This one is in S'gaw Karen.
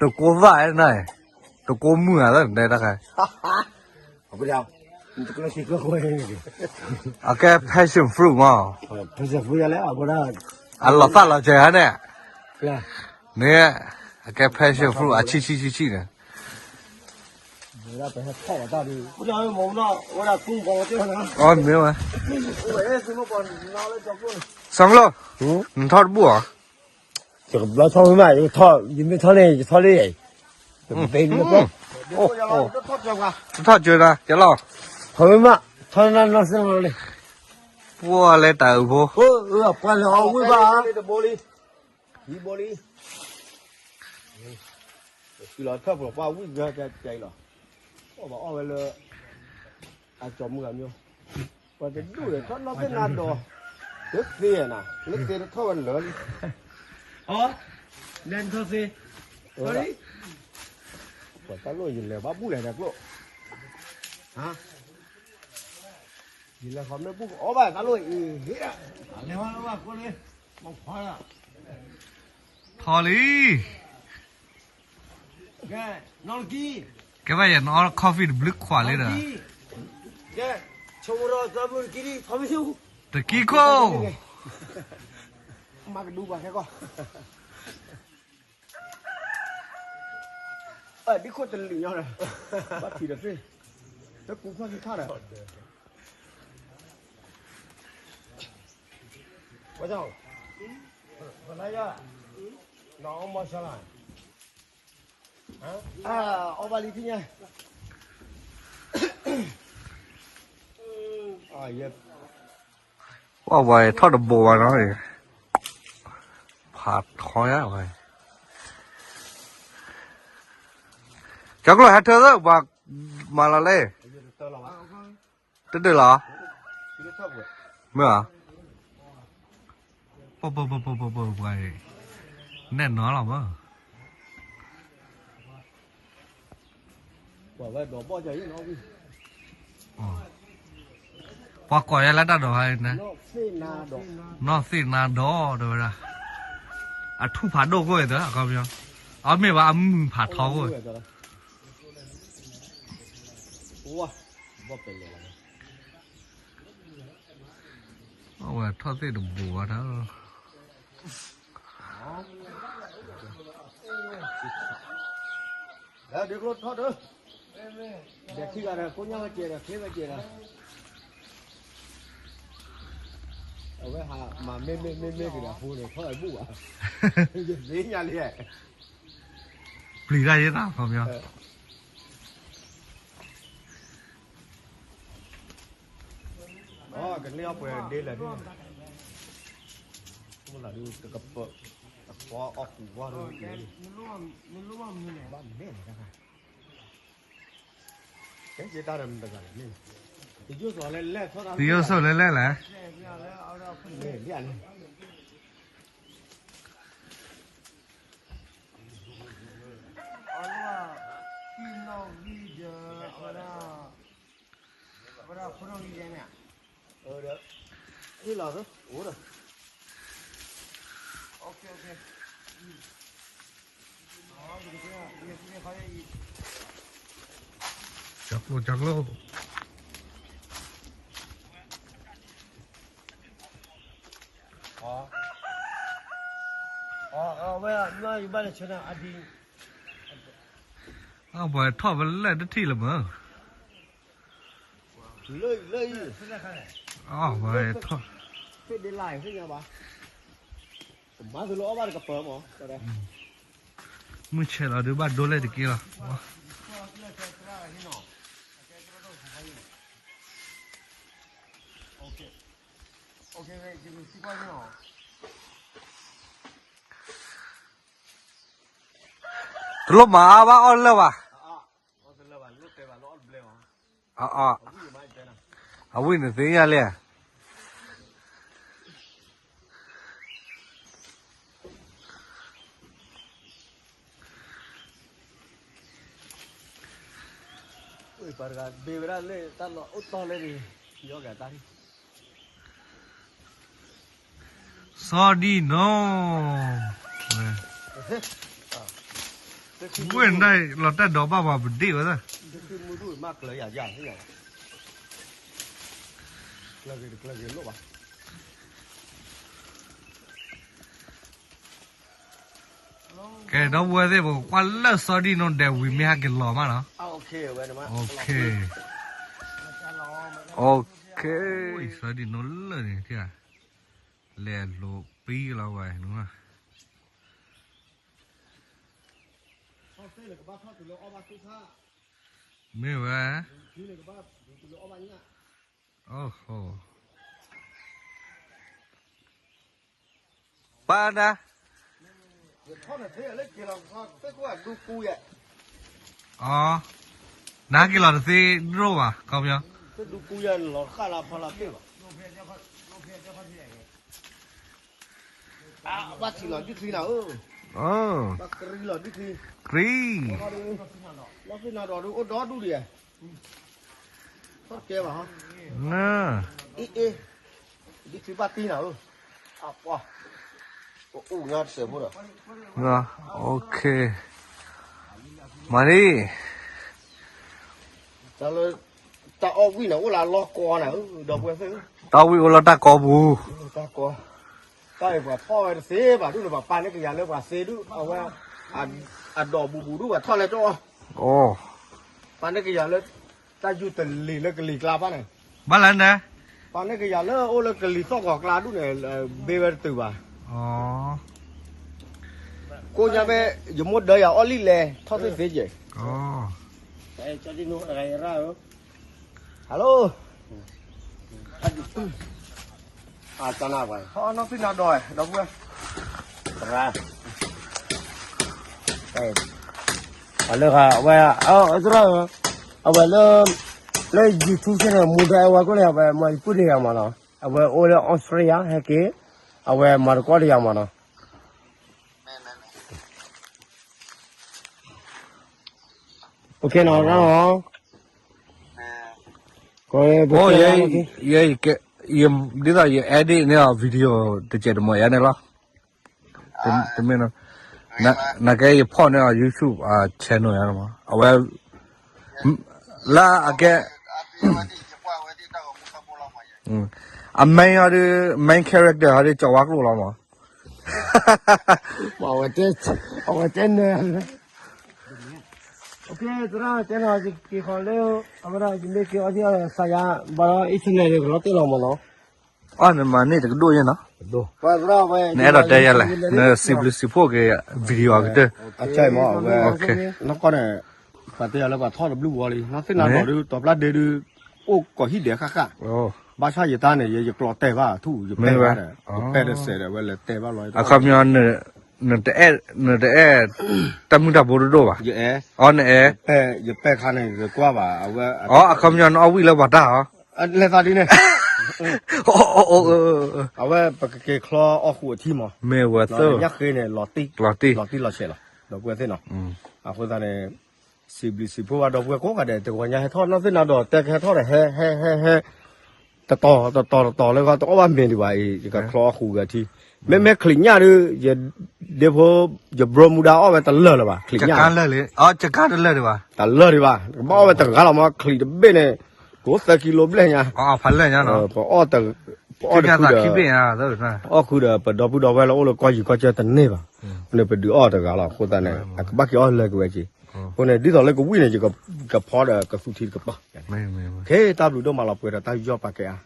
တကိးသၣ်နၤ, တကိးမုၢ်ဧါ, တၢ်တခါ, အကဲ passion fruit မး, အလီၤသၣ်လီၤစဲၤဧါန့ၣ်, န့ၣ်, အကဲ passion fruit အဆံးဆံးဆံးဆံးန့ၣ်, မ့ၢ်ဝဲ, စီၤကလိ, နထီၣ်တဘူၣ်ဧါ, ယမ့ၢ်ထီၣ်န့ၣ် ယထီၣ်လၢ, တထီၣ်ကၢနၤ, ယလီၤ, ထီၣ်မး, ထီၣ်နၤနီၢ်စ့ၢ်လီၤ, ပှၤလဲၤတၢ်အုၣ်ဖိ, ပှၤလဲၤအီၣ်ဝံၣ်ဘၣ်, ယဘိလံ, တုၤလီၤထၢၣ်ပှၤဝံၣ်ဂၤကဲအံၤလီၤ, အီၣ်ဘၣ်အီၣ်ဝဲလၢ အကၠီမုၢ်အမျိုး, ပှၤတဒူၣ်ဒီးထီၣ်နီၢ်သ့ၣ်နါဒီး, တသ့နၤ, လၢသ့တထီၣ်ဝဲလၢာ်လံ, လဲၤထီၣ်သ့, ပှၤတၢ်လိၣ်ယလဲၤဘၣ်ဘူၣ်လဲၤဒီးကျိၣ်, ယလဲၤဃီမ့ၢ်ဘူၣ်ကအီၣ်ဘၣ်တၢ်လိၣ်အံၤ, လဲၤဝဲလၢဘၣ်ကိးလၢ, ထီလံ ကဲဘၣ်ယဲ နအီ coffee တဘျုးခွးလံဒီး, ကဲ, ဆိကမိၣ်ဒီးသးမုၢ်တကံ, တကံခိၣ်, မၤကဒူဘၣ်ခဲကီၢ်, ဒ်ခိၣ်တလံာ်ညီဒီး, ဘၣ်ဖံးဒီးသ့, တကူဖီၣ်သ့ထီၣ်ဒီး ပှၤ, ပနယ, နအီမီၢ်ဆါလၢ, အီၣ်ဘၣ်လံထံၣ်ညါ, ယ, ပှၤဝဲထီၣ်တဘိးဘၣ်နီၤ, ဖးထီယါဝဲ, ကၠီကျိဟဲထၢသၢ ပှၤမၤလီၤလဲၣ်, တဒၢးလီၤ, မ့ၢ်ဧါ, ပှၤ, နဲၣ်နီၤလီၤမး, ပှၤကိးယၤလၢတၢ်ဒိးဖဲန့ၣ်, နီၢ်သ့ၣ်နါဒီးတဲဝဲဒၣ်, အထူၣ်ဖးဒိၣ်ခိၣ်အံၤသၢ အခီပညီ, အမ့ၢ်ဘၣ်အမုၢ်ဖးထီခိၣ်, အဝဲထီၣ်သ့ၣ်တဘိးဘၣ်ဒီး ဒ်ကျိထီၣ်ဒီး, ဒဲးခံဂၤဒီး ကိညၢ်ဝဲကဲဒီး ချ့ဝဲကဲဒီး, အဝဲဟးမၤမ့ၢ်မ့ၢ်မ့ၢ်မ့ၢ်ကဒီး ဖိန့ၣ်ထီၣ်ဝဲဘူၣ်ဘၣ်, ယသ့ၣ်ညါလံ, ပျံၤတၢ်ယဲၢ်တၢ်ခီပညီ ကန့ၢ်အီၣ်ပှဲၤဒ့လဲၣ်ဒ်, မ့ၢ်လၢဒုးတကပၢၢ်, တပီအီၣ်ကူးဝါဒုး, ဘၣ်မ့ၢ်န့ၣ်, တဂၤန့ၣ်, သုယိၣ်စိလဲၣ်လဲၣ်လဲၣ်, အဝဲဒၣ်, အဝဲဒၣ်ဖိနီၣ်ဂံၢ်န့ၣ်, အိၣ်ဒီး, ကၠီကျိ ကၠီကျိ, အဝဲ အပှၤထီၣ်ဝဲလၢတထံၣ်လၢၤမး, အပှၤထီၣ်, မုၢ်ဆဲးလီၤဒုးဘၣ်ဒိလဲၣ်တက့ၢ်လီၤ. တလိၣ်မၤအါဘၣ်အီၣ်လၢာ်ဘၣ်, အဝံၣ်နသ့ၣ်ညါလံ. ပှၤတဂၤဘ့ဝဲဒၣ်လၢတၢ်လီၢ်အိၣ်တီၢ်လၢန့ၣ်, ယီၤကတၢ် စီၤဒံနိ, ဝဲၢ်နၤလီၤတၢ်ဒိးဘၣ်ပှၤပဒ့ၣ်ဝဲဒၣ်, ကဲ ဒီပုၢ်ဝဲၢ်သ့ၣ် ပကကွၢ်လၢစီၤဒံနိဒဲးဝံၤမ့ၢ်ဟဲက့ၤလီၤမးနီၤ. စီၤဒံနိလၢာ်န့ၣ် လဲၤလိာ်ပံလီၤဝဲန့ၣ်, မ့ၢ်ဝဲ, ပၢ်ဒၣ်, နဟဲက့ၤလီၤတသ့ဒိၣ်ဘၣ် ခီပညီ, ကရံ, ဒ်ဘၣ်တံနၤဧၢ, မၤလံ, တၢ်အီၣ်ဝံၣ်န့ၣ် အိၣ်လၢအလီၢ်ကီနၤဧၢ, ဒီပုၢ်ဝဲၢ်သ့ၣ်, တၢ်ဝံၣ်အိၣ်လၢတၢ်ကီပူၤ, တၢ်ကီ, တၢ်အံၤပှၤဖီၣ်ဝဲတသ့ဘၣ်ဒုးန့ၣ် ပှၤပာ်န့ၢ်ကယၤလၢပှၤသ့ဒုး အဝဲ အဒိးဘူးဘူးဒုး ပှၤထီၣ်လဲၤကၠီ, ပာ်န့ၢ်ကယၤလၢ တၢ်ယူၤတလ့ၤလၢကလံၤကျါဖၣ်န့ၣ်, ဘၣ်လၢန့ၣ်, ပာ်န့ၢ်ကယၤလၢအိၣ်လၢကလံၤသီၣ်ဂီၤကျါဒုးန့ၣ် ဘ့ဝဲတတုၤဘၣ်, ကိးညါဖဲ ယမိၢ်ဒၢယၤအီၣ်လံလဲၣ် ထီၣ်သ့ၣ်သ့ကဲး Hello, အတနၢ်ပှၤ ဟီနီၢ်သံနၤဒီး ဒီပုၢ်ဝဲၢ် အလၢခါ အဝဲ သရၣ်ဧၢ, အဝဲလၢ လၢ YouTube channel မူဒါအဝဲကိးန့ၣ် အဝဲမၤယပုၢ်တဂၤမးနီၤ, အဝဲအိၣ်လၢ Australia ဟဲက့ၤ, အဝဲမၤတကီတဂၤမးနီၤ, အိၣ်ခ့နီၤ ရၢ်နီၤ အိၣ် ယဲ ဒ်သိးယ edit န့ၢ်အီၤ video တစဲးတမီၤယါန့ၣ်လီၤ. တမ့ၢ်နီၤ, နကဲယဖီၣ်န့ၢ်အီၤ YouTube channel ယါန့ၣ်မး အဝဲ လၢအကဲ အ main ဟီဒုး main character ဟီဒုး ကၠီၤဝါကျိာ်လီၤမး အဝဲတဲ အဝဲတဲနၢၤ သရၣ်တဲနီၤ ယက့ၤဃီၤလၢ အဝဲဒၣ်ယမ့ၢ်က့ၤအီၤဒ်အီၤစၤယါ ဘၣ်ဒီး internet န့ၣ် ကလီၤတဲာ်လီၤမးနီၤ အီၣ်နမၤန့ၢ်တကဒိၣ်ယဲနီၤ နအဲၣ်ဒိးတဲယဲလဲၣ် နစံးဘျုးစံးဖှိၣ်က့ၤ video အကတၢၢ် အဝဲ နီၢ်ကီၢ်န့ၣ် ပှၤတဲယၤလၢပှၤထီၣ်တဘျုးဝီလံ နီၢ်သ့ၣ်နၤဒီးဒုး တီၤပျၢ်ဒ့ဒုး အိၣ်ကိးဟံၣ်ဒဲးဃၣ်ဃၣ် ဘၣ်ဆၣ်ယတၢ်န့ၣ် ယကျိးတဲာ်ဘၣ်ထူၣ် ယပဲာ်ဘၣ်ဒီး ယပဲာ်တစဲးဒီး အဝဲလဲၤတဲဘၣ်လီၤ အခီပညီ နတအဲၣ် နတအဲၣ် တၢ်မုၢ်တၢ်ဘိတဒိၣ်ဘၣ် ယအဲၣ် အီ နအဲၣ် ယပဲာ်ခါန့ၣ် ယကွၢ်ဘၣ် အဝဲ အီ အခီပညီ နအီၣ်ဝံၣ်လၢပှၤတၢ်ဟီ လဲၤသးဒ်န့ၣ် အဝဲပကက့ၤချီအီၣ်ဃုာ်အထံမး မ့ၢ်ဝဲသၢ ညၣ်ဃ့န့ၣ် လီၤတံၢ်လီၤဆဲးလီၤ ဒီပုၢ်ဝဲၢ်သ့ၣ်နီၤ အဃိသတးန့ၣ် စံးဘျုးစံးဖှိၣ်ဘၣ်ဒီပုၢ်ဝဲၢ်ကိးဂၤဒဲး တဂီၤညါဟဲထီၣ် နီၢ်သ့ၣ်နၤဒီးတဲကဟဲထီၣ်ဒီး ဟဲ ဟဲ ဟဲ ဟဲ တတီၤ တတီၤ တတီၤလၢဂီၢ် တအီၣ်ဘၣ်မ့ၤဒံးဘၣ်အံၤ ယကချီအီၣ်ဃုာ်ဂၤထံ မ့မ့ၢ်ချံးညၣ်ဒုး ယဒ့ဖိ ယဘြိမူဒါအီၣ်ဝဲတလၢာ်လၢၤဘၣ် ချံးညၣ် တကါတလၢာ်လံ အီ တကါတလၢာ်ဒံးဘၣ် တလၢာ်ဒံးဘၣ် ကဘၣ်အီၣ်ဝဲတဂၤလီၤမး ချံးတဘ့ၣ်န့ၣ် ကိးသၢကံလိဘျဲၣ်ညါ ဖးလၢာ်ညါနီၤ ပအီၣ်တ အီၣ်တခုဒီး အီၣ်ခုဒီး ပဒီပုၢ်ဒီဝဲၢ်လၢအိၣ်လၢကီၢ်ယံၤကီၢ်ကၠၢတန့ၢ်ဘၣ်. အဃိန့ၣ် ပဒုးအီၣ်တဂၤလီၤ. အဃိသတးန့ၣ် အကဘၣ်က့ၤအီၣ်လၢက့ၤဝဲက့ၤ. အဃိန့ၣ် ဒ်သိးလၢကဝံၣ်န့ၣ် ယကဖီဒီးကသူထံတကပၤ. ခဲတၢ်ဘျုးဒိၣ်မးလီၤ ပှဲၤဒီးတၢ်ယူးယီၣ်ပာ်ကဲအါ.